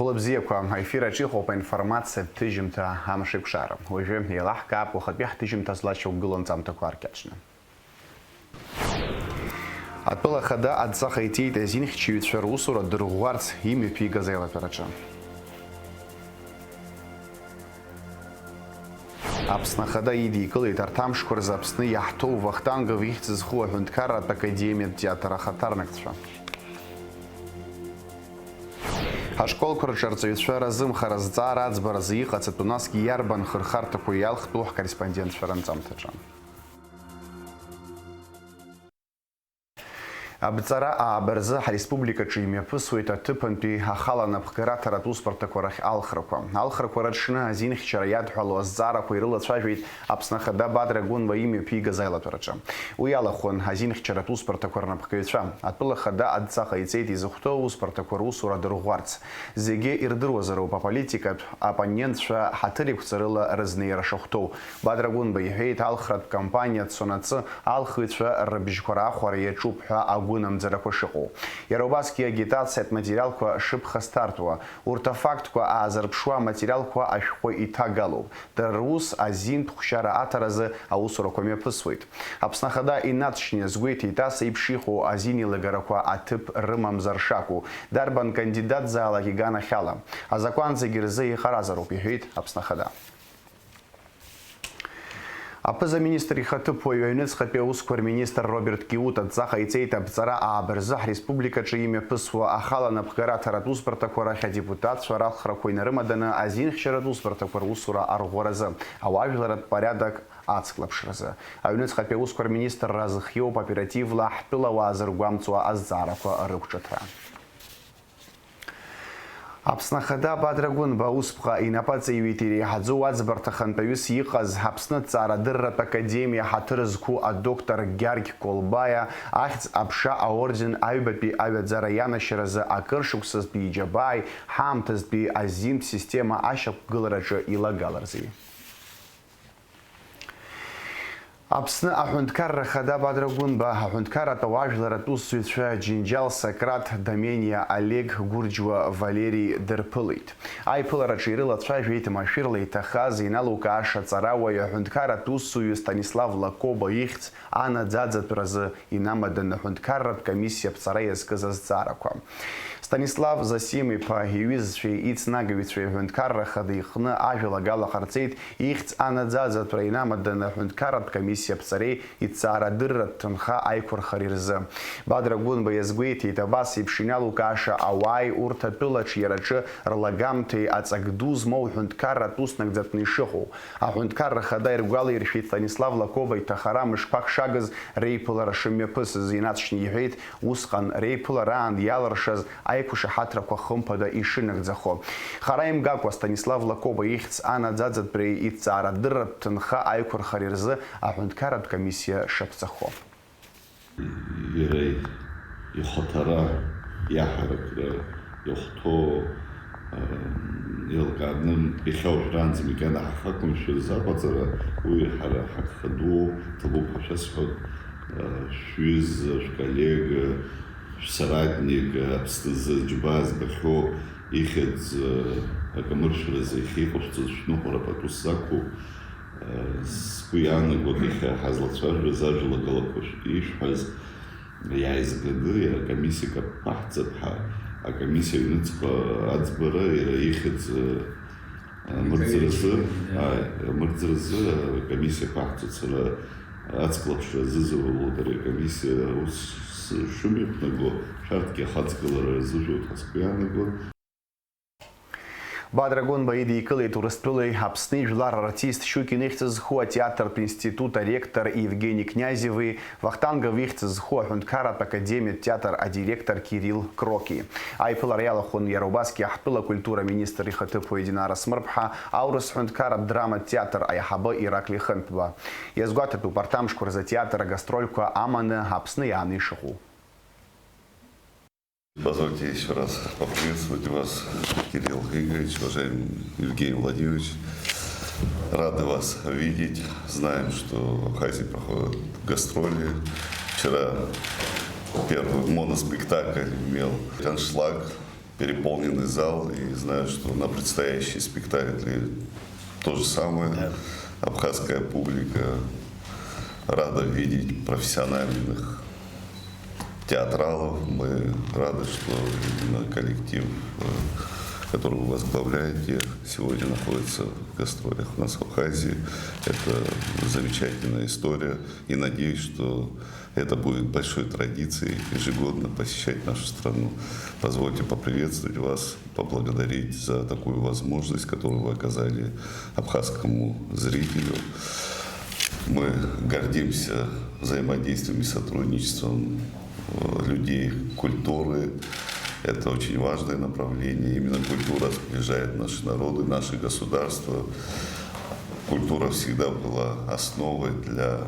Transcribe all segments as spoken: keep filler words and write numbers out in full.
Хәылбзиақәа, аефир аҿы иҟоуп аинформациатә ҭыжьымҭа Амшеикәшара. Уажәы еилаҳкаап уахатәи ҳҭыжьымҭа злашьақәгылоу анҵамҭақәа ааркьаҿны. Атәыла Ахада адҵа ҟаиҵеит азинхьчаҩцәа русура дырӷәӷәарц имҩаԥигаз аилатәараҿы. Аԥсны Ахада идикылеит арҭ амшқәа рзы Аԥсны иаҳҭоу Вахтангов ихьӡ зху аҳәынҭқарратә академиатә театр ахаҭарнакцәа. Ҳашколқәа рҿы арҵаҩцәа разымхара зҵаара аӡбаразы иҟаҵатәу, насгьы иарбан хырхарҭақәоу иалхтәу ҳкорреспондентцәа ранҵамҭаҿы. Абҵара ааба рзы ҳреспубликаҿы имҩаԥысуеит аҭыԥантәи ахала анапхгара аҭаратә усбарҭақәа рахь алхрақәа. Алхрақәа рыҽны азинхьчара иадҳәалоу азҵаарақәа ирылацәажәеит Аԥсны Ахада Бадра Гәынба имҩаԥигаз аилатәараҿы. Уи алахәын азинхьчаратә усбарҭақәа рнапхгаҩцәа. Атәыла Ахада адҵа ҟаиҵеит изыхәҭоу аусбарҭақәа русура дырӷәӷәарц. Зегьы ирдыруазароуп аполитикатә оппонентцәа ҳаҭыр еиқәҵарыла рызнеира шахәҭоу. Бадра Гәынба иҳәеит, алхратә кампаниа цонаҵы алхыҩцәа рыбжьқәа раахәара иаҿуп ҳәа агәынамӡарақәа шыҟоу. Иара убасгьы агитациатә материалқәа шыԥхасҭартәуа, урҭ афактқәа аазырԥшуа аматериалқәа ашәҟәы иҭагалоуп. Дара рус азинтә хәшьара аҭаразы аусурақәа мҩаԥысуеит. Аԥсны Ахада инаҵшьны иазгәеиҭеит, ас еиԥш иҟоу азин еилагарақәа аҭыԥ рымамзар шакәу, дарбан кандидатзаалак иганахьала. Азакәан зегьы рзы еиҟаразароуп, иҳәеит Аԥсны Ахада. Аԥыза-министр ихаҭыԥуаҩ аҩныҵҟатәи аусқәа рминистр Роберт Киут адҵа ҟаиҵеит абҵара ааба рзы ҳреспубликаҿы имҩаԥысуа ахала анапхгара аҭаратә усбарҭақәа рахь адепутатцәа ралхрақәа инарымаданы азинхьчаратә усбарҭақәа русура арӷәӷәаразы ауаажәларратә порядок ацклаԥшразы. Аҩныҵҟатәи аусқәа рминистрра зхиоуп оперативла ҳтәылауаа зыргәамҵуа азҵаарақәа рықәҿыҭра. Аԥсны Ахада Бадра Гәынба усԥҟа инапы аҵаҩит иреиҳаӡоу аӡбарҭа хантәаҩыс иҟаз Аԥсны Ҭҵаарадырратә Академиа ҳаҭыр зқәу адоктор Гьаргь Колбаиа ахьӡ аԥша аорден аҩбатәи аҩаӡара ианашьаразы акыр шықәсазтәи иџьабааи ҳаамҭазтәи азинтә система ашьақәгылараҿы илагаларзи. Аԥсны аҳәынҭқарра Ахада Бадра Гәынба, аҳәынҭқарратә ауаажәларратә усзуҩцәа Џьынџьал Сократ, Домениа Олег, Гәырџьуа Валери дырԥылеит. Аиԥылараҿы ирылацәажәеит машәырла иҭахаз иналукааша аҵарауаҩ аҳәынҭқарратә усзуҩы Станислав Лакоба ихьӡ анаӡаӡатәразы инамаданы аҳәынҭқарратә комиссиа аԥҵара иазкыз азҵаарақәа. Станислав Зосим-иԥа иҩызцәеи ицнагаҩцәеи аҳәынҭқарра Ахада иҟны ажәалагала ҟарҵеит, ихьӡ анаӡаӡатәра инамаданы аҳәынҭқарратә комиссиа аԥҵареи иҭҵаарадырратә ҭынха аиқәырхареи рзы. Бадра Гәынба иазгәеиҭеит, абас еиԥш иналукааша ауааи урҭ атәылаҿ иара аҿы рлагамҭеи аҵак ду змоу ҳәынҭқарратә ус нагӡатәны ишыҟоу. Аҳәынҭқарра Ахада иргәалаиршәеит Станислав Лакоба иҭахара мышқәак шагыз реиԥылара шымҩаԥысыз, инаҵшьны иҳәеит, усҟан реиԥылараан иалыршаз аиқәшаҳаҭрақәа хымԥада ишынагӡахо. Хара имгакәа Станислав Лакоба ихьӡ анаӡаӡатәреи иҭҵаарадырратә ҭынха аиқәырхареи рзы аҳәынҭқарратә комиссиа шаԥҵахо. Иара ихаҭара, иаҳаракра, иахәҭоу, ам, еилкааны иахьа уажәраанӡа макьана ҳахақәымшәарыз аҟаҵара, уи ҳара ҳагхаду ҭабуп ҳәа шәасҳәоит, а, шәҩыза, шәколлега, шәсоратник, Аԥсны зы џьабаа збахьоу, ихьӡ, а, акамыршәразы иахьеиҟашәҵоз шәныҟәара пату сзақәу, Сгәы иаанагоит, иахьа ҳазлацәажәаз ажәалагалақәа ишәҳәаз иааизганы иара акомиссиак аԥаҳҵап ҳәа, акомиссиа аҩныҵҟа аӡбара иара ихьӡ, э, амырӡразы, Рекомендациа, да. Ааи, амырӡразы акомиссиа аԥаҳҵоит. Сара ацклаԥшра азызуроу дара акомиссиа аус шымҩаԥнаго, шәарҭгьы ахаҵгылара рзыжәуеит ҳәа сгәы иаанагоит. Бадра Гәынба идикылеит Урыстәылеи Аԥсни жәлар артист Щукин ихьӡ зху атеатртә институт аректор Евгени Князеви, Вахтангов ихьӡ зху аҳәынҭқарратә академиатә театр адиректор Кирилл Кроки. Аиԥылара иалахәын иара убасгьы ҳтәыла акультура министр ихаҭыԥуаҩ Динара Смырԥҳа, аурыс ҳәынҭқарратә драматә театр аиҳабы Иракли Хынтәба. Иазгәаҭатәуп арҭ амшқәа рзы атеатр агастрольқәа аманы Аԥсны иааны ишыҟоу. Позвольте ещё раз поприветствовать вас, Кирилл Игоревич, уважаемый Евгений Владимирович. Рады вас видеть. Знаем, что в Абхазии проходят гастроли. Вчера первый моноспектакль имел аншлаг. переполненный зал, и знаю, что на предстоящие спектакли то же самое. Да. Абхазская публика рада видеть профессиональных театралов. Мы рады, что именно коллектив, э, который вы возглавляете, сегодня находится в гастролях у нас в Абхазии. Это замечательная история. И надеюсь, что это будет большой традицией ежегодно посещать нашу страну. Позвольте поприветствовать вас, поблагодарить за такую возможность, которую вы оказали абхазскому зрителю. Мы гордимся взаимодействием и сотрудничеством, э, людей культуры. Это очень важное направление. Именно культура сближает наши народы, наши государства. Культура всегда была основой для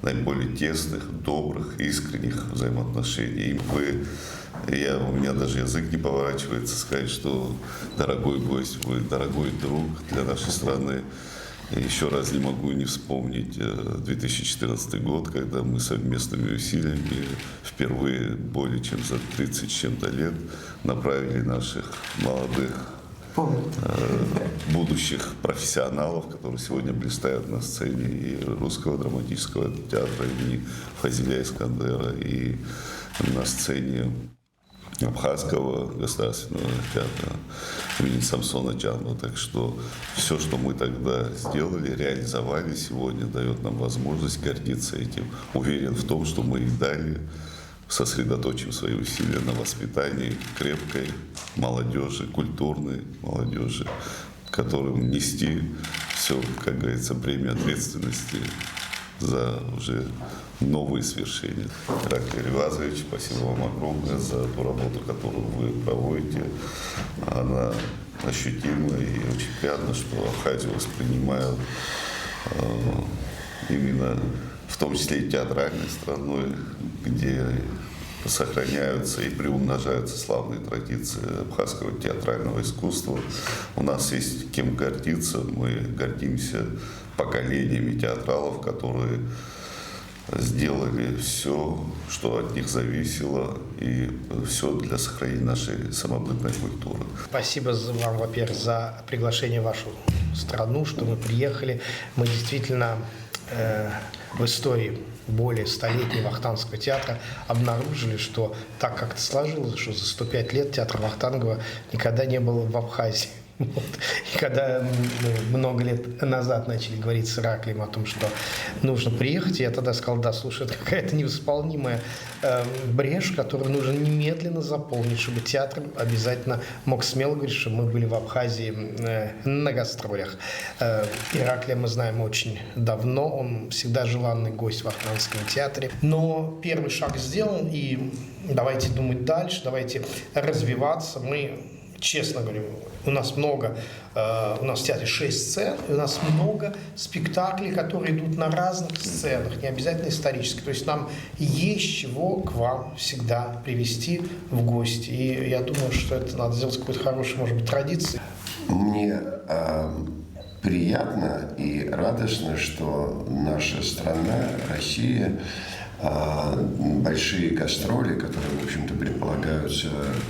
наиболее тесных, добрых, искренних взаимоотношений. И вы, я, у меня даже язык не поворачивается сказать, что дорогой гость, вы дорогой друг для нашей страны. И еще раз не могу не вспомнить, э, две тысячи четырнадцатый год, когда мы совместными усилиями впервые более чем за тридцать с чем-то лет направили наших молодых, э, будущих профессионалов, которые сегодня блистают на сцене и Русского драматического театра имени Фазиля Искандера, и на сцене Абхазского государственного театра имени Самсона Джамбо. Так что все, что мы тогда сделали, реализовали сегодня, дает нам возможность гордиться этим. Уверен в том, что мы и далее сосредоточим свои усилия на воспитании крепкой молодежи, культурной молодежи, которым нести все, как говорится, бремя ответственности за уже новые свершения. Ираклий Ревазович, спасибо вам огромное за ту работу, которую вы проводите. Она ощутима, и очень приятно, что Абхазию воспринимают, э, именно в том числе и театральной страной, где сохраняются и приумножаются славные традиции абхазского театрального искусства. У нас есть кем гордиться, мы гордимся поколениями театралов, которые сделали все, что от них зависело, и все для сохранения нашей самобытной культуры. Спасибо за, вам, во-первых, за приглашение в вашу страну, что мы приехали. Мы действительно, э, в истории более столетней Вахтанговского театра обнаружили, что так как-то сложилось, что за сто пять лет театра Вахтангова никогда не было в Абхазии. Вот. И когда, м, много лет назад начали говорить с Ираклием о том, что нужно приехать, я тогда сказал: «Да, слушай, это какая-то невосполнимая, э, брешь, которую нужно немедленно заполнить, чтобы театр обязательно мог смело говорить, что мы были в Абхазии, э, на гастролях». Э, Ираклия мы знаем очень давно, он всегда желанный гость в Вахтанговском театре. Но первый шаг сделан, и давайте думать дальше, давайте развиваться. Мы, честно говорю, у нас много, э, у нас в театре шесть сцен, и у нас много спектаклей, которые идут на разных сценах, не обязательно исторических. То есть нам есть чего к вам всегда привезти в гости. И я думаю, что это надо сделать какой-то хорошей, может быть, традицией. Мне, а, приятно и радостно, что наша страна, Россия, а, большие гастроли, которые, в общем-то, предполагаются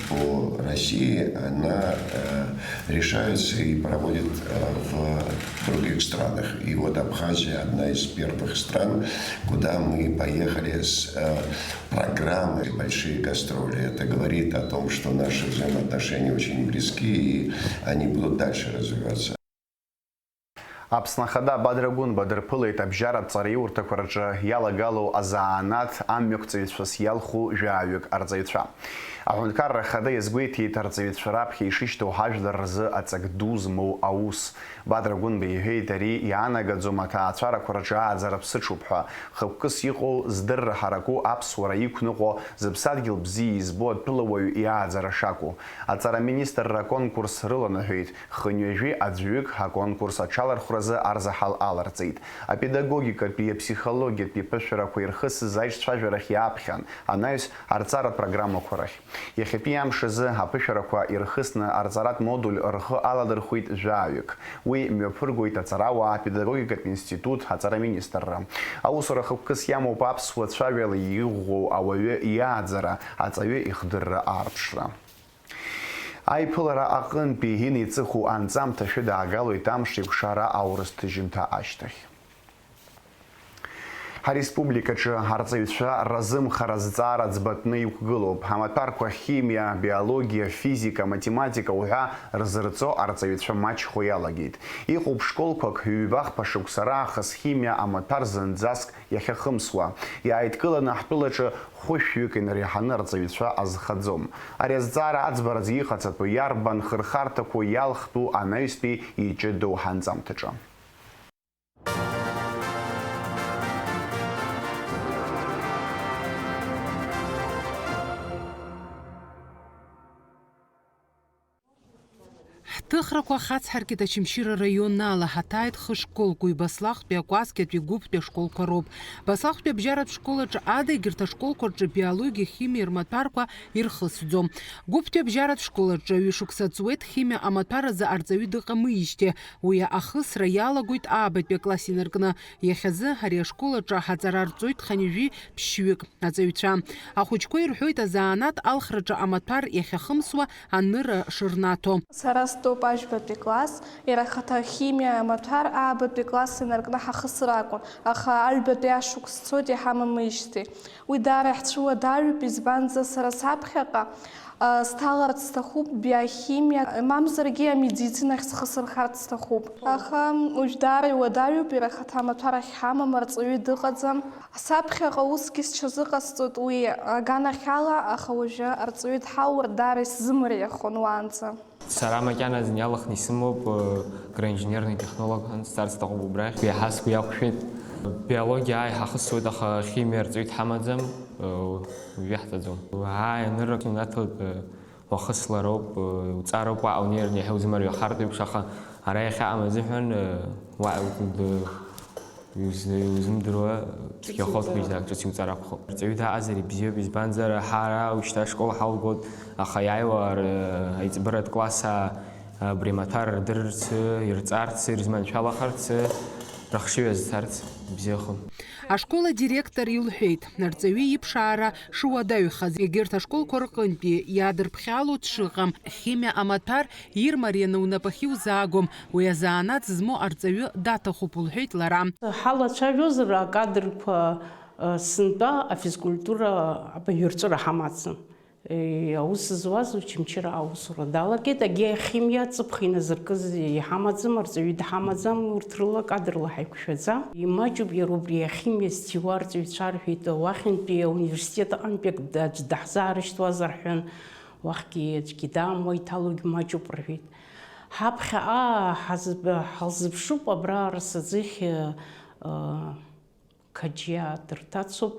по России, она, э, решается и проводит, э, в других странах. И вот Абхазия одна из первых стран, куда мы поехали с, э, программой «Большие гастроли». Это говорит о том, что наши взаимоотношения очень близки, и они будут дальше развиваться. Аԥсны Ахада Бадра Гәынба дырԥылеит абжьаратә ҵараиурҭақәа рҿы иалагало азанааҭ амҩақәҵаҩцәас иалху жәаҩык арҵаҩцәа. Аҳәынҭқарра Ахада иазгәеиҭеит арҵаҩцәа раԥхьа ишышьҭоу ҳажәлар рзы аҵак ду змоу аус. Бадра Гәынба иҳәеит, ари иаанагаӡом аҭаацәарақәа рҿы ааӡара ԥсыҽуп ҳәа, хықәкыс иҟоу, здырра ҳараку, аԥсуара иқәныҟәо, зыԥсадгьыл бзиа избо атәылауаҩ иааӡара шакәу. Аҵара аминистрра аконкурс рыланаҳәеит. Хынҩажәи аӡәҩык аконкурс аҽалархәразы арзаҳал аларҵеит. Апедагогикатәи, аԥсихологиатәи ԥышәарақәа ирхысыз аиҿцәажәарахь иааԥхьан, анаҩс арҵаратә программақәа рахь. Иахьатәи амш азы аԥышәарақәа ирхысны арҵаратә модуль рхы аладырхәит жәаҩык. Уи мҩаԥыргоит аҵарауаа, апедагогикатә институт, аҵара аминистрра. Аусура хықәкыс иамоуп аԥсуа цәаҩала иӷәӷәоу ауаҩы иааӡара, аҵаҩы ихдырра аарԥшра. Аиԥылара аҟынтәи инаиҵыху анҵамҭа шәыдаагалоит амш еиқәшара аурыс ҭыжьымҭа ашьҭахь. Ҳареспубликаҿы арҵаҩцәа разымхара азҵаара ӡбатәны иқәгылоуп. Амаҭәарқәа химиа, биологиа, физика, математика уҳәа рзырҵо арҵаҩцәа маҷхо иалагеит. Иҟоуп школқәак, ҩба-хԥа шықәса раахыс химиа амаҭәар зынӡаск иахьахымсуа. Иааидкыланы ҳтәылаҿы хәышәҩык инареиҳаны арҵаҩцәа азхаӡом. Ари азҵаара аӡбаразы иҟаҵатәу иарбан хырхарҭақәоу иалхтәу анаҩстәи иҷыдоу ҳанҵамҭаҿы? Ҳҭыхрақәа хацҳаркит Очамчыра раион ала, ҳаҭааит хышколк, уи Баслахәтәи, Акәасқьатәи, Гәыԥтәи ашколқәа роуп. Баслахәтәи абжьаратә школ аҿы ада егьырҭ ашколқәа рҿы биологиа, химиа рмаҭәарқәа ирхысӡом. Гәыԥтәи абжьаратә школ аҿы ҩышықәса ҵуеит химиа амаҭәар азы арҵаҩы дыҟамижьҭеи. Уи ахысра иалагоит аабатәи акласс инаркны. Иахьазы ари ашкол аҿы ҳаҵара рҵоит хынҩажәи ԥшьҩык аҵаҩцәа. Ахәыҷқәа ирҳәоит азанааҭ алхраҿы амаҭәар иахьахымсуа аныра шырнаҭо. Сара стәоуп ажәбатәи класс, иара ахаҭа ахимиа амаҭәар аабатәи класс инаркны ҳахысыр акәын, аха аҩбатәи ашықәс цоит иҳамамижьҭеи. Уи даара иаҳцәыуадаҩуп, избанзар, сара саԥхьаҟа, а, сҭаларц сҭахуп биохимиа, мамзаргьы амедицинахь схы сырхарц сҭахуп. Аха уажә даара иуадаҩуп, иара ахаҭа амаҭәар ахьҳамам арҵаҩы дыҟаӡам. Саԥхьаҟа усгьы сҽазыҟасҵоит уи аганахьала, аха уажәы арҵаҩы дҳаур даара исзымариахон уаанӡа. Сара макьаназы иалхны исымоуп, э, агроинженерный технолог ҳәа сцарц сҭахуп убрахь. Иаҳа сгәы иақәшәеит. Биологиа ааи ҳахысуеит, аха химиа арҵаҩы дҳамаӡам, э, уажәы иаҳҵаӡом. Ааи, анырра снаҭоит, э, уахыслароуп, э, уҵароуп, уаҟа унеираны иаҳа иузымариахартә еиԥш, аха ара иахьаҟам азыҳәан, э, уаҟа д-, Иуз-, иузымдыруа цәгьахоит, ҿыц иуҵар акәхап. Мыжда, ҿыц иуҵар акәхап. Арҵаҩы даҟазар ибзиоуп, избанзар, ҳара уажәшьҭа ашкол ҳалгоит, аха иааиуа ар-, аиҵбыратә класс а-, абри амаҭәар рдырырц, ирҵарц, ирызманшәалахарц, рыхшыҩ азцарц ибзиахом. Ашкол адиректор илҳәеит, арҵаҩы иԥшаара шуадаҩхаз, егьырҭ ашколқәа рҟынтәи иадырԥхьало дшыҟам, химиа амаҭәар ирмарианы унапахь иузаагом, уи азанааҭ змоу арҵаҩы даҭахуп, лҳәеит лара. Ҳалацәажәозар, акадрқәа, э, сынтәа афизкультура абаҩрҵәыра ҳамаӡам. Э, аус зуаз Очамчыра аусура далагеит, агеохимиа ҵыԥх иназыркыз иҳамаӡам, арҵаҩы дҳамаӡам, урҭ рыла кадрла ҳаиқәшәаӡам. Имаҷуп иара убри ахимиа зҭиуа арҵаҩцәа, рҳәеит, уахьынтәи ауниверситет аҟынтәи аӡә даҳзаарышьҭуазар ҳәан, уахьгьы аӡәгьы даамуа иҭалогь маҷуп, рҳәеит. Ҳаԥхьаҟа ҳазыб-, ҳалзыԥшуп абра Арасаӡыхь, э, Қаџьиа дырҭацоуп,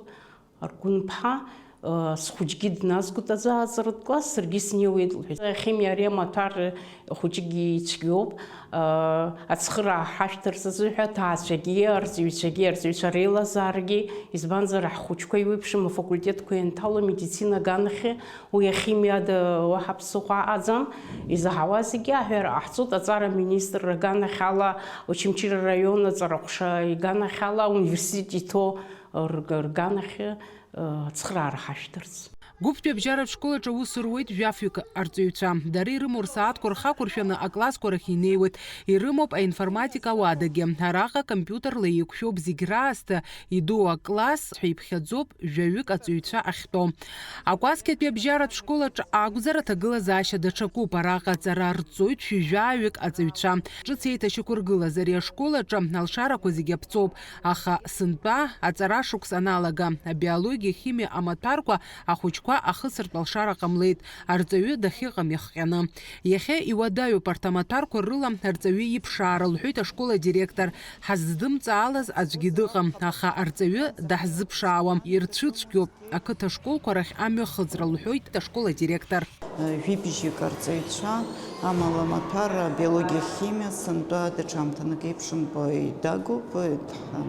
Аргәынԥҳа, э, схәыҷгьы дназгоит азааӡаратә класс, саргьы снеиуеит, лҳәеит. Ахимиа ари амаҭәар хәыҷыкгьы ицәгьоуп, э, ацхыраа ҳашәҭарц азыҳәа, аҭаацәагьы, арҵаҩцәагьы, арҵаҩцәа реилазаарагьы, избанзар, ҳхәыҷқәа еиуеиԥшым афакультетқәа ианҭало, амедицина аганахьы, Уи ахимиада уаҳа ԥсыхәа аҟаӡам. Изаҳауа зегьы аҳәара ҟаҳҵоит аҵара аминистрра аганахьала, Очамчыра араион аҵараҟәша иганахьала, ауниверситет иҭоу рг-, рганахьы, ы, ацхыраара ҳашәҭарц. Гәыԥтәи абжьаратә школ аҿы аус руеит жәафҩык арҵаҩцәа. Дара ирымоу рсааҭқәа рхақәыршәаны аклассқәа рахь инеиуеит. Ирымоуп аинформатика ауадагьы. Араҟа компиутерла еиқәшәоуп зегь раасҭа, идуу акласс ҳәа иԥхьаӡоуп, жәаҩык аҵаҩцәа ахьтәоу. Акәасқьатәи абжьаратә школ аҿы акәзар, аҭагылазаашьа даҽакуп, араҟа аҵара рҵоит шәи жәаҩык аҵаҩцәа. Ҿыц еиҭашьақәыргылаз ари ашкол аҿы алшарақәа зегьы аԥҵоуп, аха сынтәа аҵара шықәс аналага, абиологиа, ахимиа амаҭәарқәа ахәыҷқәа ахысыртә алшара ҟамлеит, арҵаҩы дахьыҟам иахҟьаны. Иахьа иуадаҩуп арҭ амаҭәарқәа рыла арҵаҩы иԥшаара, лҳәеит ашкол адиректор. Ҳаздымҵаалаз аӡәгьы дыҟам, аха арҵаҩы даҳзыԥшаауам, ирцәыцәгьоуп ақыҭа школқәа рахь амҩахыҵра, лҳәоит ашкол адиректор. Жәибжьык арҵаҩцәа, амала амаҭәар, абиологиа, ахимиа, сынтәа даҽа аамҭанык еиԥшымкәа идагәоуп,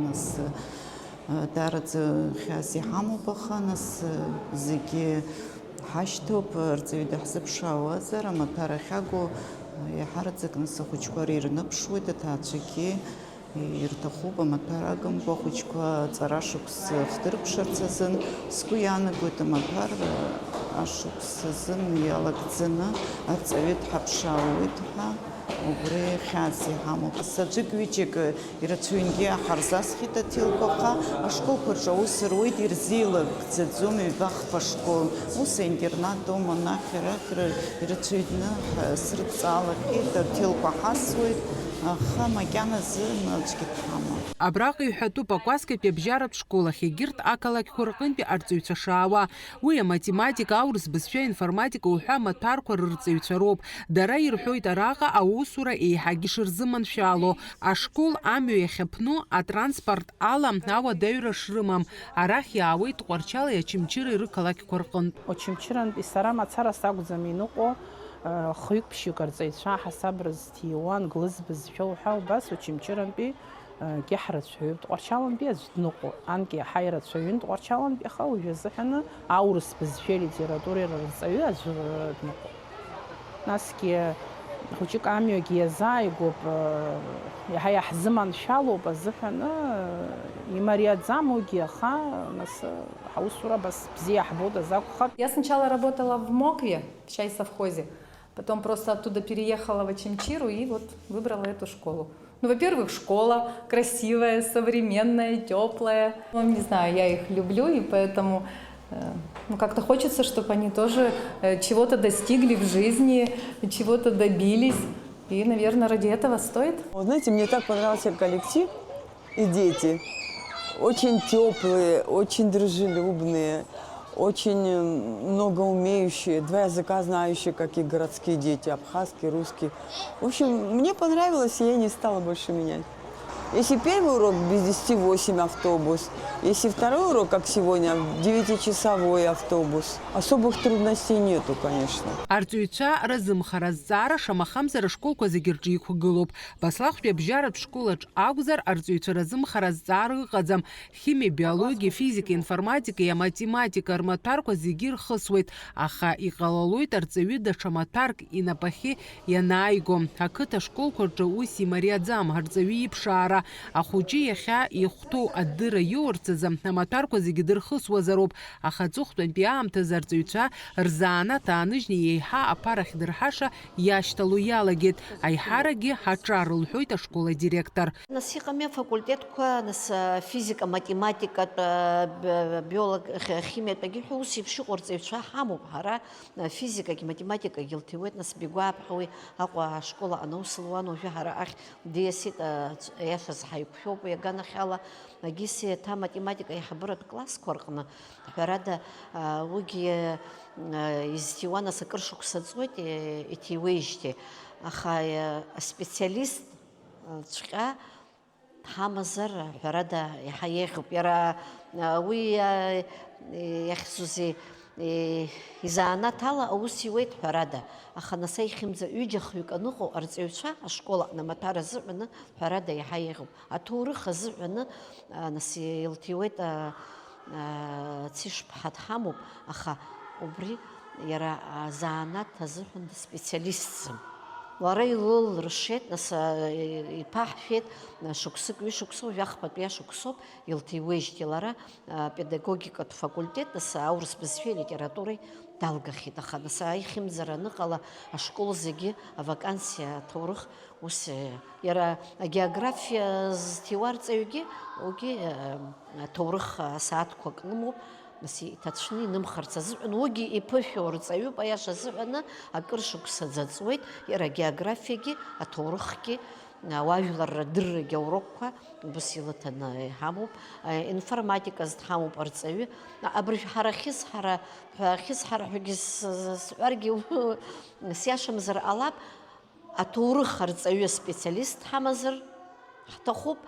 нас, даараӡа хьаас иҳамоуп, аха нас зегьы ҳашьҭоуп, арҵаҩы даҳзыԥшаауазар, амаҭәар ахьагу, иаҳараӡак нас ахәыҷқәа ирныԥшуеит, аҭаацәагьы ирҭахуп амаҭәар агымкәа ахәыҷқәа аҵара шықәс хдыркәшарц азын. Сгәы иаанагоит, амаҭәар Ашықәс азын иалагӡаны арҵаҩы дҳаԥшаауеит ҳәа убри хьаас иҳамоуп. Даҽакы-ҩыџьак ирацәаҩнгьы ҳарзасхьеит аҭелқәа, аха ашколқәа рҿы аус руеит, ирзеилагӡаӡом ҩба-хԥа школ. Ус аинтернат аума, анахь-арахь ра-, ирацәаҩны ҳ-, срыдҵаалахьеит, аҭелқәа ҳасуеит, аха макьаназы аӡәгьы дҳамам. Абраҟа иҳәатәуп акәасқьатәи абжьаратә школ ахь егьырҭ ақалақьқәа рҟынтәи арҵаҩцәа шаауа. Уи аматематика, аурыс бызшәа, информатика уҳәа амаҭәарқәа рырҵаҩцәа роуп. Дара ирҳәоит араҟа аусура еиҳагьы шырзыманшәало. Ашкол амҩа иахьаԥну атранспорт ала ауадаҩра шрымам. Арахь иаауеит Тҟәарчали Очамчыреи рықалақьқәа рҟынтә. Очамчырантәи сара мацара сакәӡам иныҟәо, э, хҩык-ԥшьҩык арҵаҩцәа ҳасабра зҭиуа, англыз бызшәа уҳәа убас Очамчырантәи Егьи ҳрацәаҩуп, Тҟәарчалантәи аӡә дныҟәо, анкьа иаҳа ирацәаҩын Тҟәарчалантәи, аха уажәы азыҳәаны аурыс бызшәеи алитературеи рырҵаҩы аӡә дныҟәо. Насгьы хәыҷык амҩагьы иазааигәоуп, иаҳа иаҳзыманшәалоуп азыҳәаны, имариаӡам уигьы, аха нас ҳаусура абас бзиа ҳбоит азакәхап. Я сначала работала в Мокве, в чай-совхозе, потом просто оттуда переехала в Очамчиру и вот выбрала эту школу. Ну, во-первых, школа красивая, современная, тёплая. Ну, не знаю, я их люблю, и поэтому, э, ну, как-то хочется, чтобы они тоже, э, чего-то достигли в жизни, чего-то добились. И, наверное, ради этого стоит. Вы знаете, мне так понравился коллектив и дети. Очень тёплые, очень дружелюбные, очень, м, много умеющие, два языка знающие, как и городские дети, абхазский, русский. В общем, мне понравилось, и я не стала больше менять. Если первый урок без десяти восемь автобус, если второй урок, как сегодня, девятичасовой автобус, особых трудностей нету, конечно. Арҵаҩцәа разымхара азҵаара шамахамзар ашколқәа зегьы рҿы иқәгылоуп. Баслахәтәи абжьаратә школаҿ акәзар, арҵаҩцәа разымхара азҵаара ыҟаӡам. Химиа, биологиа, физика, информатика, иаматематика рмаҭәарқәа зегьы ирхысуеит, аха иҟалалоит арҵаҩы даҽа маҭәарк инапахьы ианааиго. Ақыҭа школқәа рҿы ус имариаӡам, арҵаҩы иԥшаара. Ахәыҷы иахьа ихәҭоу адырра иоурц азы амаҭәарқәа зегьы дырхысуазароуп, аха аҵыхәтәантәи аамҭазы арҵаҩцәа рзанааҭ ааныжьны еиҳа аԥара ахьдырҳаша иашьҭало иалагеит. Аиҳарагьы ҳаҿар, лҳәоит ашкол адиректор. Нас иҟами афакультетқәа, нас, а, физика, математикатә, а, б-, биолог, х-, химиатәагьы ҳәа ус еиԥш иҟоу арҵаҩцәа ҳамоуп ҳара, а, физикагьы, математикагьы илҭиуеит, нас Бигәааԥҳа уи Аҟәа ашкол аҟны аус луан, уажәы ҳара ахь диасит, а, ц-, иашаз ҳаиқәшәоуп уи аганахьала, Агисиа еиҭа математика аиҳабыратә классқәа рҟны, ҳәарада, а, уигьы, а, изҭиуа нас акыр шықәса ҵуеит, е-, иҭиуеижьҭеи, аха, а, аспециалист, а, цәҟьа дҳамазар, ҳәарада, иаҳа еиӷьуп. Иара, а, уи, а, иахьӡузеи, е, изанааҭ ала аус иуеит, ҳәарада. Аха нас аихьымӡа ҩыџьа-хҩык аныҟоу арҵаҩцәа ашкол аҟны амаҭәар азыҳәаны, ҳәарада, иаҳа еиӷьуп. Аҭоурых азыҳәаны, а, нас илҭиуеит, а, а, Цишԥҳа дҳамоуп, аха убри иара, а, занааҭ азыҳәан дспециалистӡам. Лара илылрышеит, нас, а, иԥаҳшәеит, а, шықәсык, ҩышықәса, уажәы ахԥатәи ашықәсоуп, илҭиуеижьҭеи лара, а, педагогикатә факультет, нас аурыс бызшәеи литературеи далгахьеит, аха нас аихьымӡара аныҟала ашкол зегьы авакансиа аҭоурых ус, э, иара агеографиа зҭиуа арҵаҩгьы, уигьы, э, аҭоурых асааҭқәак лымоуп, нас иҭацәны инымхарц азыҳәан, уигьы иԥышәоу рҵаҩуп, аиаша азыҳәаны акыр шықәса ӡаҵуеит, иара агеографиагьы, аҭоурыхгьы, ауаажәларра дыррагьы аурокқәа убас илыҭаны иҳамоуп, э, информатика азы дҳамоуп арҵаҩы, абыржә ҳара ахьысҳара, ҳәа ахьысҳара ҳәагьы с-, с-, сҳәаргьы сиашамзар ҟалап, аҭоурых арҵаҩы аспециалист ҳамазар ҳҭахуп,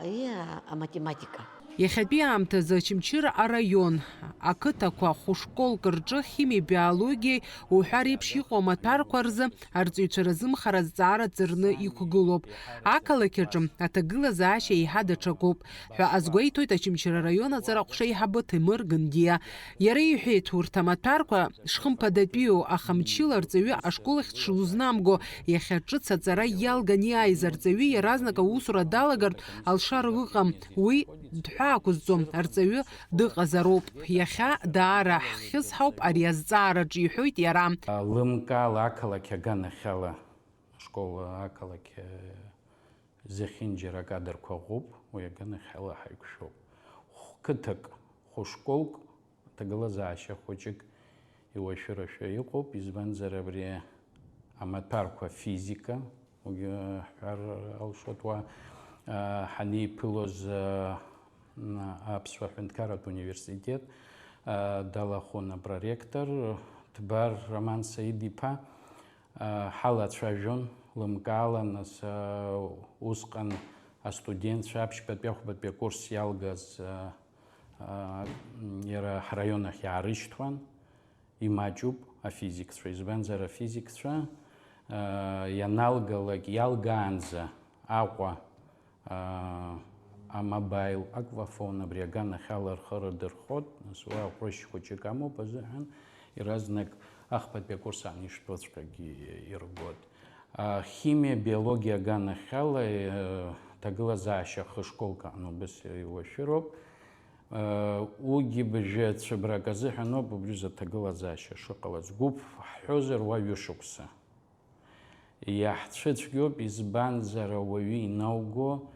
и, аматематика. Иахьатәи аамҭазы Очамчыра араион ақыҭақәа хәышколк рҿы химиеи биологиеи уҳәа реиԥш иҟоу амаҭәарқәа рзы арҵаҩцәа разымхара азҵаара ҵарны иқәгылоуп. Ақалақь аҿы аҭагылазаашьа еиҳа даҽакуп ҳәа азгәеиҭоит Очамчыра араион аҵара ҟәша аиҳабы Ҭемыр Гандиа. Иара иҳәеит, урҭ амаҭәарқәа шхымԥадатәиу, аха мчыла арҵаҩы ашкол ахь дшылызнамго, иахьа ҿыц аҵара иалган иааиз арҵаҩы иаразнак аусура далагартә алшара ыҟам, уи Дҳәаақәызҵом, арҵаҩы дыҟазароуп. Иахьа даара ҳхьысҳауп ари азҵаараҿы, иҳәоит иара. Лымкаала ақалақь аганахьала, ашкол ақалақь, э, зехьынџьара акадрқәа ыҟоуп, уи аганахьала ҳаиқәшәоуп. Хә-, қыҭак, хәышколк, ҭагылазаашьа хәыҷык иуашәырашәа иҟоуп, избанзар абри амаҭәарқәа физика, уигьы ҳҳәар алшоит, уа, а, ҳанеиԥылоз, а, м, Аԥсуа Ҳәынҭқарратә Университет, а, далахәын апроректор, Ҭбар Роман Саид-иԥа, а, ҳалацәажәон, лымкаала, нас, а, усҟан астудентцәа аԥшьбатәи ахәбатәи акурс иалгаз, а, а, м, иара ҳраион ахь иаарышьҭуан. Имаҷуп афизикцәа, избанзар афизикцәа, аа, ианалгалак, иалгаанӡа Аҟәа, аа, амобаил аквафон абри аганахьала рхы рдырхот, нас уа ҟәрышь хәыҷык амоуп азыҳәан, иаразнак ахԥатәи акурс аан ишәтәоуҵәҟьагьы иргот. А, химиа, биологиа аганахьала, э, ҭагылазаашьа хышколк аан убыс иуашәыроуп. Уигьы быжьҩы цәыбрак азыҳәаноуп убри заҭагылазаашьа шыҟалаз. Гәыԥ ҳҳәозар, уа ҩышықәса. Иаҳцәыцәгьоуп, избанзар, ауаҩы инауго,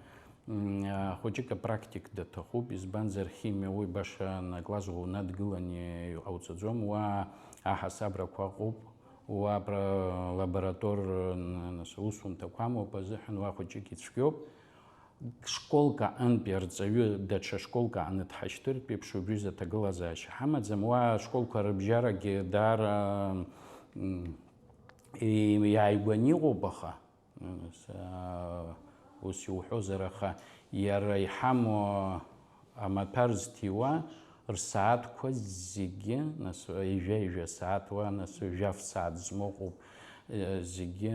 м, а, хәыҷык апрактик даҭахуп, избанзар, химиа уи баша накласс уанадгыланы иҟауҵаӡом, уа аҳасабрақәа ыҟоуп, уа апра-, лаборатор, н-, нас, усумҭақәа амоуп азыҳәан уа хәыҷык ицәгьоуп. Школк аҟынтәи арҵаҩы даҽа школк аҟны дҳашьҭыртә еиԥш, убри изы аҭагылазаашьа ҳамаӡам. Уа ашколқәа рыбжьарагьы даара, м, и-, иааигәаны иҟоуп, аха, м, с-, а, ус иуҳәозар, аха иара иҳамоу амаҭәар зҭиуа рсааҭқәа зегьы, нас, ҩажәа-ҩажәа сааҭ, уа, нас, жәаф сааҭ змоу ыҟоуп, э, зегьы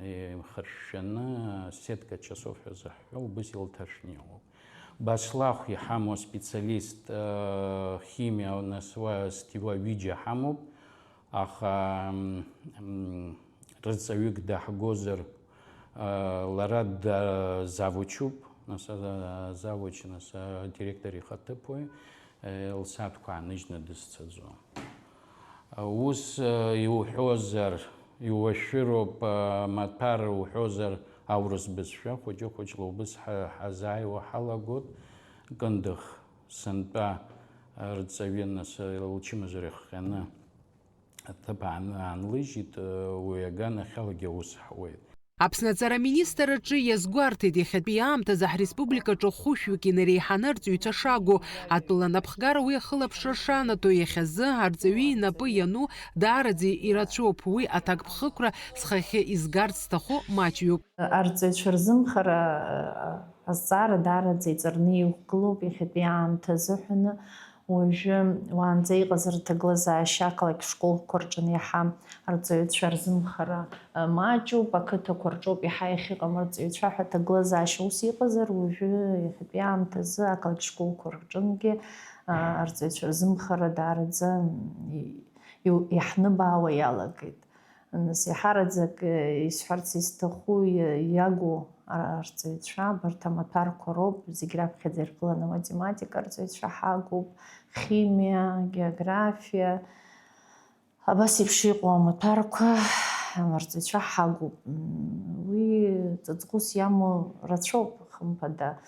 еимхыршәшәаны, сетка часов ҳәа зыҳҳәо, убыс илҭаршәны иҟоуп. Башлахә иҳамоу специалист, э, химиа, нас, уа, зҭиуа ҩыџьа ҳамоуп, аха, м, м, рҵаҩык даҳгозар, э, лара да-, завучуп, нас, э, завуч, нас, э, директор ихаҭыԥуаҩ, э, лсааҭқәа ааныжьны дызцаӡом. Ус, э, иуҳәозар, иуашәыроуп, э, маҭәар уҳәозар, аурыс бызшәа хәыҷы-хәыҷла убыс ҳа-, ҳазааиуа ҳалагот, Кындыӷ сынтәа, э, рҵаҩы, нас, э, лчымазара ихҟьаны аҭыԥ аан-, аанлыжьит, э, уи аганахьалагьы аус ҳуеит. Аԥсны аҵара аминистрраҿы иазгәарҭеит, иахьатәи аамҭазы ҳреспубликаҿы хәышәҩык инареиҳаны арҵаҩцәа шагу. Атәыла анапхгара уи ахылаԥшра шанаҭо, иахьазы арҵаҩы инапы иану даараӡа ирацәоуп. Уи аҭакԥхықәра схахьы изгарц сҭаху маҷҩуп. Арҵаҩцәа рзымхара азҵаара даараӡа иҵарны иқәгылоуп иахьатәи аамҭа азыҳәаны. Уажәы уаанӡа иҟаз рҭагылазаашьа ақалақь школқәа рҿы иаҳа арҵаҩцәа рзымхара, э, маҷуп, ақыҭақәа рҿоуп иаҳа иахьыҟам арҵаҩцәа ҳәа аҭагылазаашьа ус иҟазар, уажәы иахьатәи аамҭазы ақалақь школқәа рҿынгьы, э, арҵаҩцәа рзымхара даараӡа, м, и-, иу-, иаҳныбаауа иалагеит. Нас, еиҳараӡак, э, исҳәарц исҭаху, иа-, иагу ар-, арҵаҩцәа, абарҭ амаҭәарқәа роуп, зегь раԥхьаӡа иргыланы аматематика арҵаҩцәа ҳагуп, химиа, географиа, абас еиԥш иҟоу амаҭәарқәа, ам, арҵаҩцәа ҳагуп. М, уи ҵаҵӷәыс иамоу рацәоуп, хымԥада.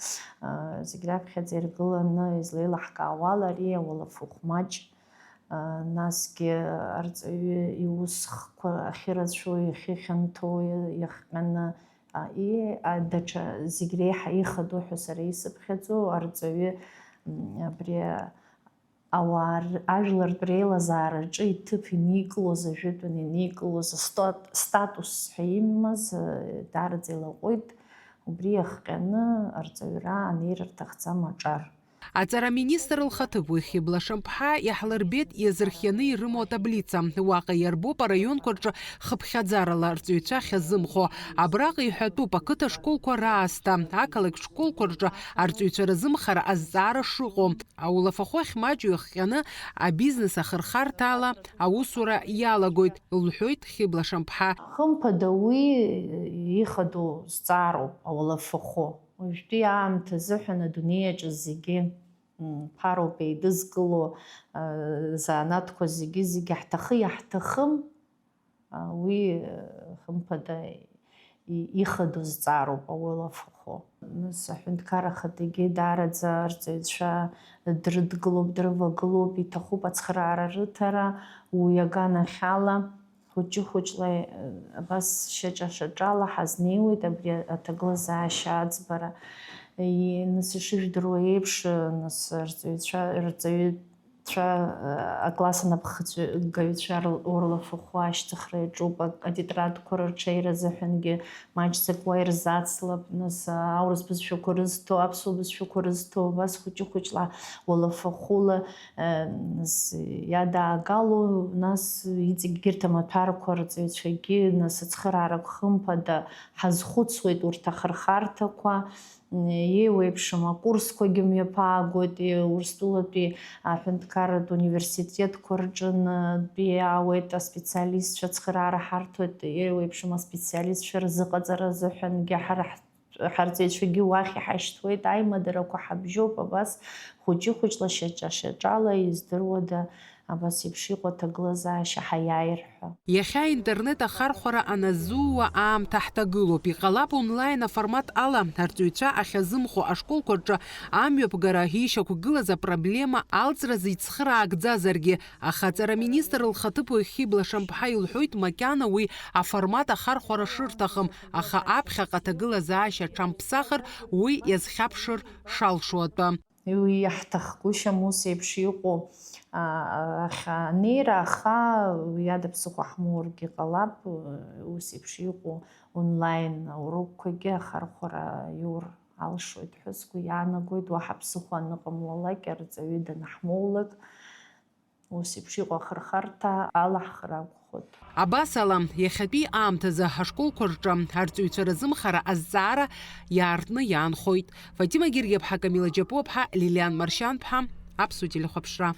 А, зегь раԥхьаӡа иргыланы излеилаҳкаауала ари ауалафахә маҷ, а, насгьы арҵаҩы иусхқәа ахьырацәоу, иахьыхьанҭоу, иахҟьаны, а, и-, а, даҽа зегь реиҳа ихадоу ҳәа сара исыԥхьаӡоу арҵаҩы, м, абри ауаа р-, ажәлартә реилазаараҿы иҭыԥ иникылоз, ажәытәан иникылоз астат-, статус ҳәа имаз, а, даараӡа илаҟәит, убри иахҟьаны арҵаҩра анеира рҭахӡам аҿар. Аҵара аминистр лхаҭыԥуаҩ Хьыбла Шамԥҳа иаҳлырбеит иазырхианы ирымоу атаблица. Уаҟа иарбоуп араионқәа рҿы хыԥхьаӡарала арҵаҩцәа ахьазымхо. Абраҟа иҳәатәуп ақыҭа школқәа раасҭа, ақалақь школқәа рҿы арҵаҩцәа рзымхара азҵаара шыҟоу. Аулафахәы ахьмаҷу иахҟьаны абизнес ахырхарҭа ала аусура иалагоит, лҳәоит Хьыбла Шамԥҳа. Хымԥада, уи ихадоу зҵаароуп ауалафахәы. Уажәтәи аамҭа азыҳәан адунеи аҿы зегьы, м, ԥароуп еидызкыло, а, занааҭқәа зегьы, зегьы ҳҭахы иаҳҭахым, а, уи, а, хымԥада, и-, ихадоу зҵаароуп ауалафахәы. Нас аҳәынҭқар ахаҭагьы даараӡа арҵаҩцәа дрыдгылоуп, дрывагылоуп, иҭахуп ацхыраара рыҭара, уи аганахьала. Хәыҷы-хәыҷла, э, абас шьаҿа-шьаҿала ҳазнеиуеит абри аҭагылазаашьа аӡбара. И-, нас ишыжәдыруа еиԥш, э, нас рҵаҩцәа, рҵаҩцәа, э, акласс анапхгаҩцәа р-, урлафахәы ашьҭыхра иаҿуп, а-, атетрадқәа рырҽеира азыҳәангьы маҷӡак уа ирзацлап, нас, а, аурыс бызшәақәа рызҭо, аԥсуа бызшәақәа рызҭо, абас хәыҷы-хәыҷла уалафахәыла Нас иадаагало, нас иҵегьгьы егьырҭ амаҭәарқәа рҵаҩцәагьы, нас ацхыраарак хымԥада ҳазхәыцуеит урҭ ахырхарҭақәа, еиуеиԥшым акурсқәагьы мҩаԥаагоит, Урыстәылатәи аҳәынҭқарратә университетқәа рҿынтәи иаауеит аспециалистцәа, ацхыраара ҳарҭоит, еиуеиԥшым аспециалистцәа рзыҟаҵара азыҳәангьы ҳара ҳ-, Ҳарҵаҩцәагьы уахь иҳашьҭуеит, аимадарақәа ҳабжьоуп, абас хәыҷы-хәыҷла, шьаҿа-шьаҿала, издыруада, абас еиԥш иҟоу аҭагылазаашьа ҳаиааир ҳәа. Иахьа аинтернет ахархәара аназууа аамҭа ҳҭагылоуп. Иҟалап онлайн аформат ала ҳарҵаҩцәа ахьазымхо ашколқәа рҿы амҩаԥгара ишьақәгылаз апроблема алҵразы ицхыраагӡазаргьы, аха аҵара аминистр лхаҭыԥуаҩ Хьыбла Шамԥҳа илҳәоит, макьана уи аформат ахархәара шырҭахым, аха аԥхьаҟа аҭагылазаашьа аҽамԥсахыр, уи иазхьаԥшыр шалшо атәы. Уи иаҳҭахгәышьам ус еиԥш иҟоу, а, ахь анеира, аха уи ада ԥсыхәа ҳмоургьы ҟалап, ус еиԥш иҟоу онлайн аурокқәагьы ахархәара иур алшоит ҳәа сгәы иаанагоит, уаҳа ԥсыхәа аныҟамлалак, арҵаҩы данаҳмоулак. Ус еиԥш иҟоу ахырхарҭа алаҳхыр акәхоит. Абас ала, иахьатәи аамҭазы ҳашколқәа рҿы арҵаҩцәа рзымхара азҵаара иаартны иаанхоит. Фатима Гергиаԥҳа, Камила Џьапуаԥҳа, Лилиан Маршьанԥҳа, Аԥсуа телехәаԥшра.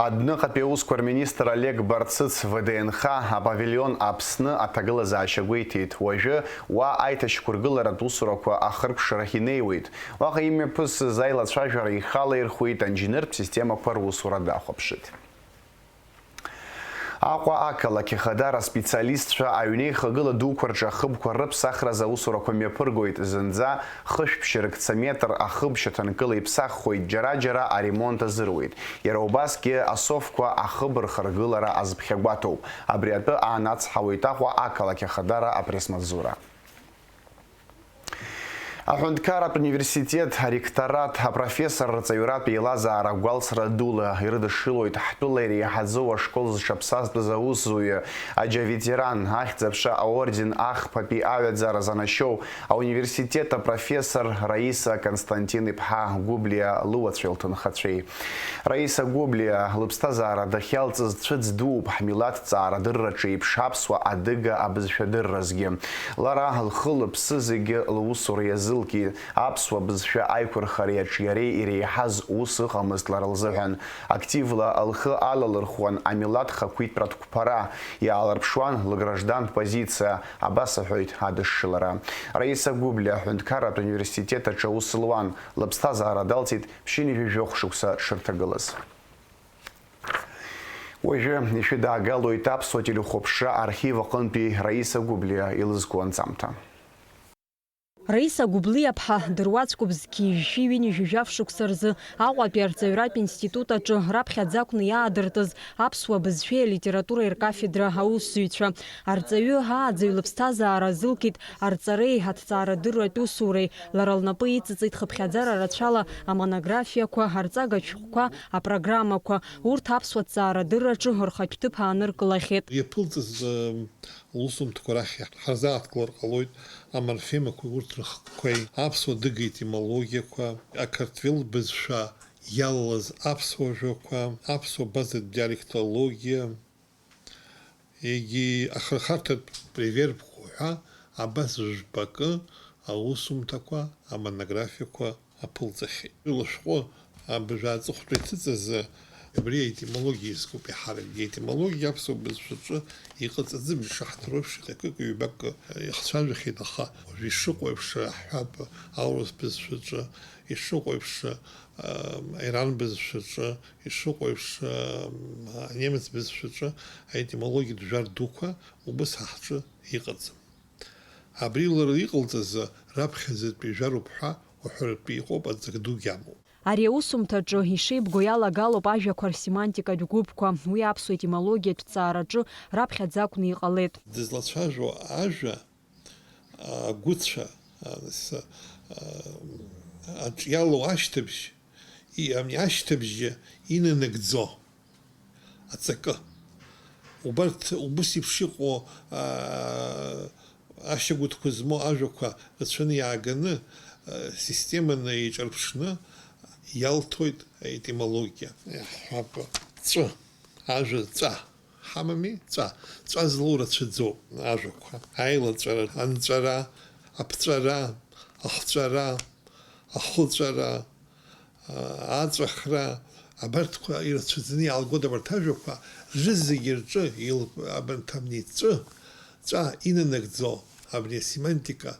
Адәныҟатәи аусқәа рминистр Олег Барцыц В Д Н Х апавилион Аԥсны аҭагылазаашьа гәеиҭеит. Уажәы уа аиҭашьақәыргыларатә усурақәа ахыркәшарахь инеиуеит. Уаҟа имҩаԥысыз аилацәажәара ихала ирхәит, анџьныртә системақәа русура дахәаԥшит. Аҟәа ақалақь Ахадара специалистцәа аҩнеихагыла дуқәа рҿы ахыбқәа рыԥсахразы аусурақәа мҩаԥыргоит. Зынӡа хышә ԥшьыркца метр ахыб шьаҭанкыла иԥсаххоит, џьара-џьара аремонт азыруеит. Иара убасгьы асофқәа ахыб рхаргылара азԥхьагәаҭоуп. Абри атәы аанацҳауеит Аҟәа ақалақь Ахадара апресс-маҵзура. Аҳәынҭқарратә университет аректорат апрофессор рҵаҩратә еилазаара гәалсра дула ирыдышшылоит ҳтәыла иреиҳаӡоу ашкол зҽаԥсазтәыз аусзуҩы, аџьаветеран, Ахьӡ-аԥша аорден ахԥатәи аҩаӡара занашьоу ауниверситет апрофессор Раиса Константин-иԥҳа Гәыблиа лыуацәеи лҭынхацәеи. Раиса Гәыблиа лыԥсҭазаара дахьалҵыз цәыӡ дууп ҳмилаҭ ҵаарадырраҿы еиԥш аԥсуа, адыга абызшәадырразгьы. Лара лхы-лыԥсы зегьы лусура иазылкит, аԥсуа бызшәа аиқәырхареи аҿиареи иреиҳаз ус ыҟамызт лара лзыҳәан. Активла лхы алалырхуан амилаҭ хақәиҭтәратә қәԥара, иаалырԥшуан лграждантә позициа, абас аҳәоит адышшылара. Раиса Гәыблиа аҳәынҭқарратә университет аҿы аус луан, лыԥсҭазаара далҵит ԥшьынҩажәи жәохә шықәса дшырҭагылаз. Уажәы ишәыдаагалоит аԥсуа телехәаԥшра архив аҟынтәи Раиса Гәыблиа илызку анҵамҭа. Раиса Гәыблиаԥҳа дыруаӡәкуп зқьи жәшәи ҩынҩажәи жәаф шықәса рзы Аҟәатәи арҵаҩратә институт аҿы раԥхьаӡа акәны иаадыртыз аԥсуа бызшәеи алитературеи ркафедра аусзуҩцәа. Арҵаҩы ааӡаҩ лыԥсҭазаара азылкит арҵареи аҭҵаарадырратә усуреи. Лара лнапы иҵыҵит хыԥхьаӡара рацәала амонографиақәа, арҵага шәҟәқәа, апрограммақәа. Урҭ аԥсуа ҭҵаарадырраҿы рхатә ҭыԥ ааныркылахьеит. Иаԥылҵаз, ы, лусумҭақәа рахь ҳарзааҭгылар ҟалоит аморфемақәеи урҭ рыхкқәеи, аԥсуа-адыга етимологиақәа, ақырҭтәыла бызшәа иалалаз аԥсуа жәақәа, аԥсуа-абазатә диалектологиа, егьи ахырхарҭатә ревербқәа ҳәа абас жәпакы аусумҭақәа, амонографиақәа аԥылҵахьеит. Лышәҟәы абжа аҵыхәтәа иҭыҵыз Абри аетимологиа изкуп иаҳаракгьы. Аетимологиа аԥсуа бызшәаҿы иҟаҵаӡам, ишаҳдыруа еиԥш, иҟьакык-ҩбак иахцәажәахьеит, аха уажәы ишыҟоу еиԥш, ҳҳәап, аурыс бызшәаҿы, ишыҟоу еиԥш, аиран бызшәаҿы, ишыҟоу еиԥш, анемец бызшәаҿы аетимологиатә жәар дуқәа убыс ҳа ҳҿы иҟаӡам. Абри лара иҟалҵаз раԥхьаӡатәи жәаруп ҳәа уҳәаратәы иҟоуп, аҵак дугьы амоуп. Ари аусумҭаҿы ишеибгоу иалагалоуп ажәақәа рсемантикатә гәыԥқәа, уи аԥсуа етимологиатә ҭҵаараҿы раԥхьаӡа акәны иҟалеит. Дызлацәажәо ажәа, агәыцәа, а, с-, а, аҿ иалоу ашьҭыбжь, и-, ами, ашьҭыбжьы инанагӡо аҵакы. Убарҭ убыс еиԥш иҟоу, аа, ашьагәыҭқәа змоу ажәақәа рацәаны иааганы, аа, системаны еиҿарԥшны иалҭоит аетимологиа. Иаҳҳәап, ҵәы, ажәа ҵәа ҳамами, ҵәа, ҵәа злоу рацәаӡоуп ажәақәа. Аилаҵәара, анҵәара, аԥҵәара, ахҵәара, ахыҵәара, аҵәахра, абарҭқәа ирацәаӡаны иаалгоит абарҭ ажәақәа, рызегьы рҿы, ил-, абарҭ амни ҵәы, ҵәа инанагӡо абри асемантика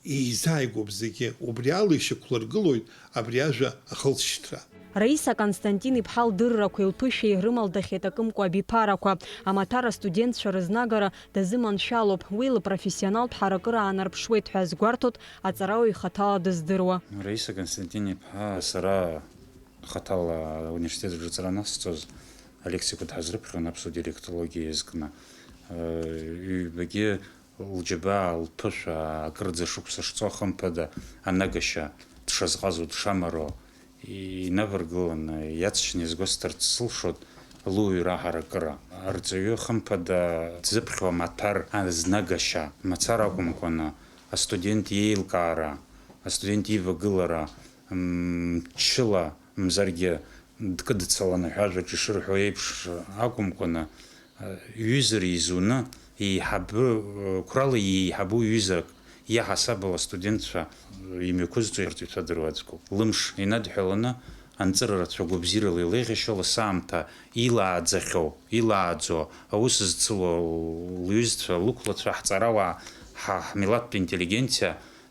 еизааигәоуп зегьы, убри ала ишьақәлыргылоит абри ажәа ахылҵшьҭра. Раиса Константин-иԥҳа лдыррақәеи лԥышәеи рымалдахьеит акымкәа абиԥарақәа. Амаҭәар астудентцәа рызнагара дазыманшәалоуп, уи лпрофессионалтә ҳаракыра аанарԥшуеит ҳәа азгәарҭоит аҵарауаҩ хаҭала дыздыруа. Раиса Константин-иԥҳа, сара хаҭала ауниверситет аҿы аҵара анасҵоз, алеқциақәа дҳазрыԥхьон аԥсуа диалектологиа иазкны. Ҩбагьы лџьабаа, лԥышәа, акырӡа шықәса шцо, хымԥада, анагашьа дшазҟазо, дшамаро инаваргыланы, иаҵшьны иазгәасҭарц сылшоит луаҩра ҳаракыра. Арҵаҩы, хымԥада, дзыԥхьо амаҭәар азнагашьа мацара акәымкәаны, астудент иеилкаара, астудент ивагылара, мчыла, мзаргьы дкыдцаланы ҳәа ажәаҿ ишырҳәо еиԥш акәымкәаны, ҩызара изуны, еиҳабы, қәрала иеиҳабу ҩызак иаҳасабала астудентцәа имҩақәызҵо ирҵаҩцәа дыруаӡәкуп. Лымш инадҳәаланы, анҵыра рацәа гәабзиарала илеиӷьашьо, лассы аамҭа илааӡахьоу, илааӡо, аус зцыло лҩызцәа, лықәлацәа, ҳҵарауаа, ҳа-, ҳмилаҭтә интеллигенциа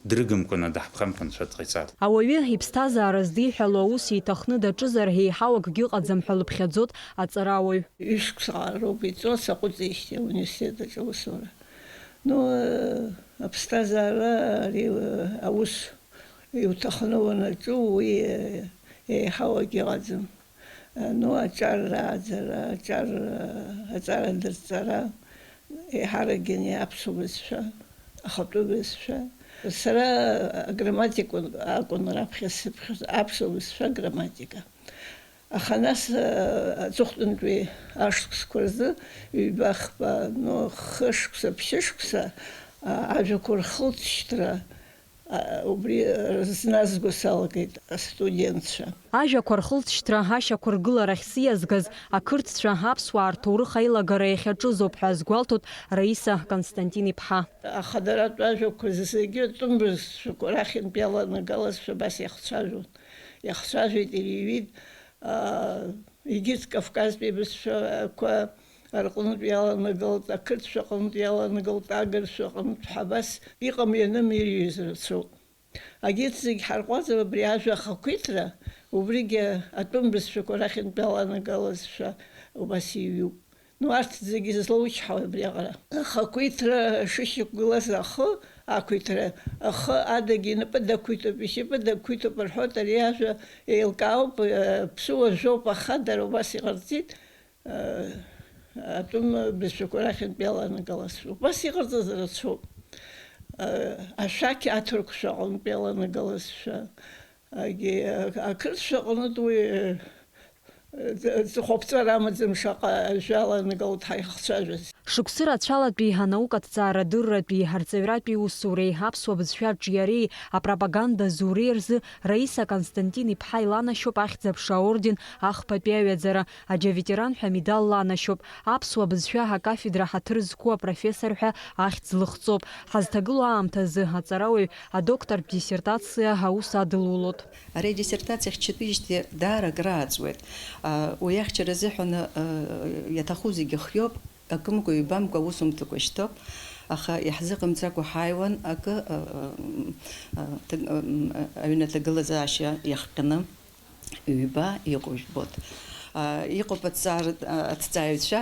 дрыгымкәаны, даҳԥхамкәа Анцәа дҟаиҵар. Ауаҩы иԥсҭазаара здиҳәало аус иҭахны даҿызар, еиҳау акгьы ыҟаӡам ҳәа лыԥхьаӡоит аҵарауаҩ. Ҩышықәса роуп иҵо, саҟәыҵижьҭеи ауниверситет аҿы аусура. Ну, э, аԥсҭазаара ари, э, аус иуҭахны уанаҿу, уи, э, еиҳау акгьы ыҟаӡам. Ну, аҿар рааӡара, аҿар, аҵара дырҵара, еиҳаракгьы аԥсуа бызшәа, ахатәы бызшәа. Сара аграмматика акәын раԥхьа сзыԥхьоз, аԥсуа бызшәа аграмматика. Аха нас, аҵыхәтәантәи ашықәсқәа рзы, ҩба-хԥа, ну, хышықәса, ԥшьышықәса, а, ажәақәа рхылҵшьҭра, А, убри, а, зназго салагеит астудентцәа. Ажәақәа рхылҵшьҭра, ашьақәыргыларахь сиазгаз ақырҭцәа аԥсуаа рҭоурых аилагара иахьаҿызоуп ҳәа азгәалҭоит Раиса Константин-иԥҳа. Ахадаратә ажәақәа зегьы атәымбызшәақәа рахьынтә иаланагалазшәа абас иахцәажәон. Иахцәажәеит, ирыҩит, а, егьырҭ Кавказтәи абызшәақәа рҟнытә иаланагалт, ақырҭцәа рҟнытә иаланагалт, агырцәа рҟнытә ҳәа абас иҟам-ианым ирҩыз рацәоуп. Егьырҭ зегь ҳарҟәаҵып абри ажәа ахақәиҭра, убригьы атәым бызшәақәа рахьынтә иаланагалазшәа убас иҩуп. Ну, арҭ зегьы злоучҳауеи абриаҟара? Ахақәиҭра шышьақәгылаз ахы ақәиҭра, ахы адагьы инапы дақәиҭуп, ишьапы дақәиҭуп рҳәоит, ари ажәа еилкаауп, э, ԥсыуа жәоуп, аха дара убас иҟарҵеит. Атәым бызшәақәа рахьынтә иаланагалазшәа. Убас иҟарҵаз рацәоуп. Ашәақь аҭырқәшәа аҟынтә иаланагалазшәа. Егьи ақырҭцәа аҟынтә уи, ҵыхәаԥҵәара амаӡам шаҟа ажәа аланагалт ҳаихцәажәаз. Шықәсы рацәалатәи анаукаҭҵаарадырратәи арҵаҩратәи усуреи аԥсуа бызшәа аҿиареи апропаганда зуреи рзы Раиса Константин-иԥҳа иланашьоуп Ахьӡ-аԥша аорден ахԥатәи аҩаӡара, аџьаветеран ҳәа амедал ланашьоуп, аԥсуа бызшәа акафедра ҳаҭыр зқәу апрофессор ҳәа ахьӡ лыхҵоуп. Ҳазҭагылоу аамҭазы аҵарауаҩ адоктортә диссертациа аус адылулоит. Ари адиссертациа ахьчатәижьҭеи даара акрааҵуеит. Уи ахьчара азыҳәан иаҭаху зегьы хиоуп, акымкәа-ҩбамкәа аусумҭақәа шьҭоуп, аха иаҳзыҟамҵакәа ҳааиуан акы, аҩны аҭагылазаашьа иахҟьаны ҩба иҟоу жәбоит. Иҟоуп аҭҵаара, аҭҵааҩцәа,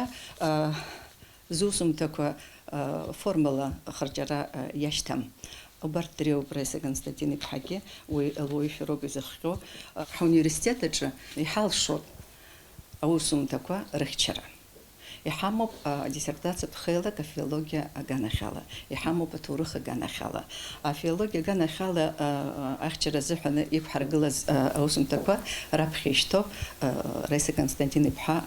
зусумҭақәа формала ахырҷара иашьҭам. Убарҭ дреиуоуп Раиса Константин-иԥҳагьы уи луаҩышәароуп изыхҟьо. Ҳауниверситет аҿы иҳалшоит аусумҭақәа рыхьчара. Иҳамоуп адиссертациатә хеилак афилологиа аганахьала, иҳамоуп аҭоурых аганахьала. Афилологиа аганахьала ахьчара азыҳәан иқәҳаргылаз аусумҭақәа раԥхьа ишьҭоуп Раиса Константин-иԥҳа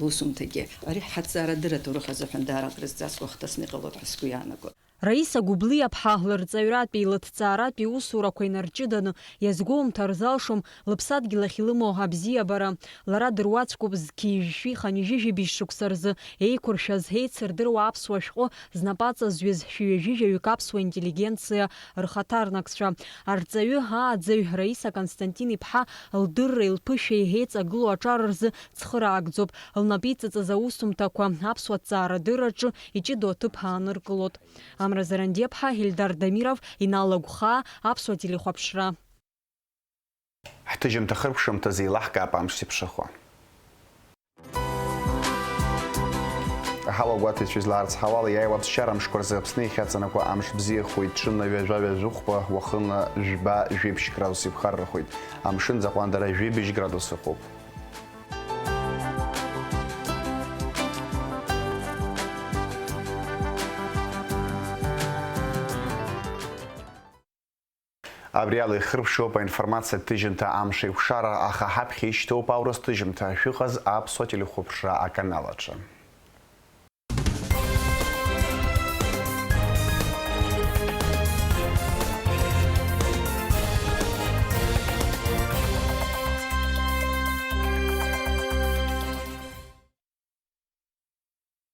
лусумҭагьы. Ари ҳаҭҵаарадырра аҭоурых азыҳәан даара акрызҵазкуа хҭысны иҟалоит ҳәа сгәы иаанагоит. Раиса Гәыблиаԥҳа лырҵаҩратәи лыҭҵааратәи усурақәа инарҷыданы иазгәоумҭар залшом лыԥсадгьыл ахь илымоу абзиабара. Лара дыруаӡәкуп зқьи жәшәи хынҩажәи жәибжь шықәса рзы еиқәыршәаз, еицырдыруа аԥсуа шәҟәы знапы аҵазҩыз шәи ҩажәи жәаҩык аԥсуа интеллигенциа рхаҭарнакцәа. Арҵаҩы, ааӡаҩ Раиса Константин-иԥҳа лдырреи лԥышәеи еиҵагылоу аҿар рзы цхыраагӡоуп. Лнапы иҵыҵыз аусумҭақәа аԥсуа ҭҵаарадырраҿы иҷыдоу аҭыԥ ааныркылоит. Амра Зарандиаԥҳа, Ельдар Дамиров, Инал Агәхаа, Аԥсуа телехәаԥшра. Ҳҭыжьымҭа хыркәшамҭазы еилаҳкаап амш зеиԥшрахо. Аҳауа гәаҭаҩцәа излаарыцҳауала, иааиуа аԥсшьара мшқәа рзы Аԥсны иахьаҵанакуа амш бзиахоит, ҽынла ҩажәа-ҩажәихәба, уахынла жәба-жәибжь градус иԥхаррахоит. Амшын ӡаҟәандара жәибжь градус ыҟоуп. Абри ала ихыркәшоуп аинформациатә ҭыжьымҭа Амш еиқәшара, аха ҳаԥхьа ишьҭоуп аурыс ҭыжьымҭа, шәыҟаз Аԥсуа телехәаԥшра аканал аҿы.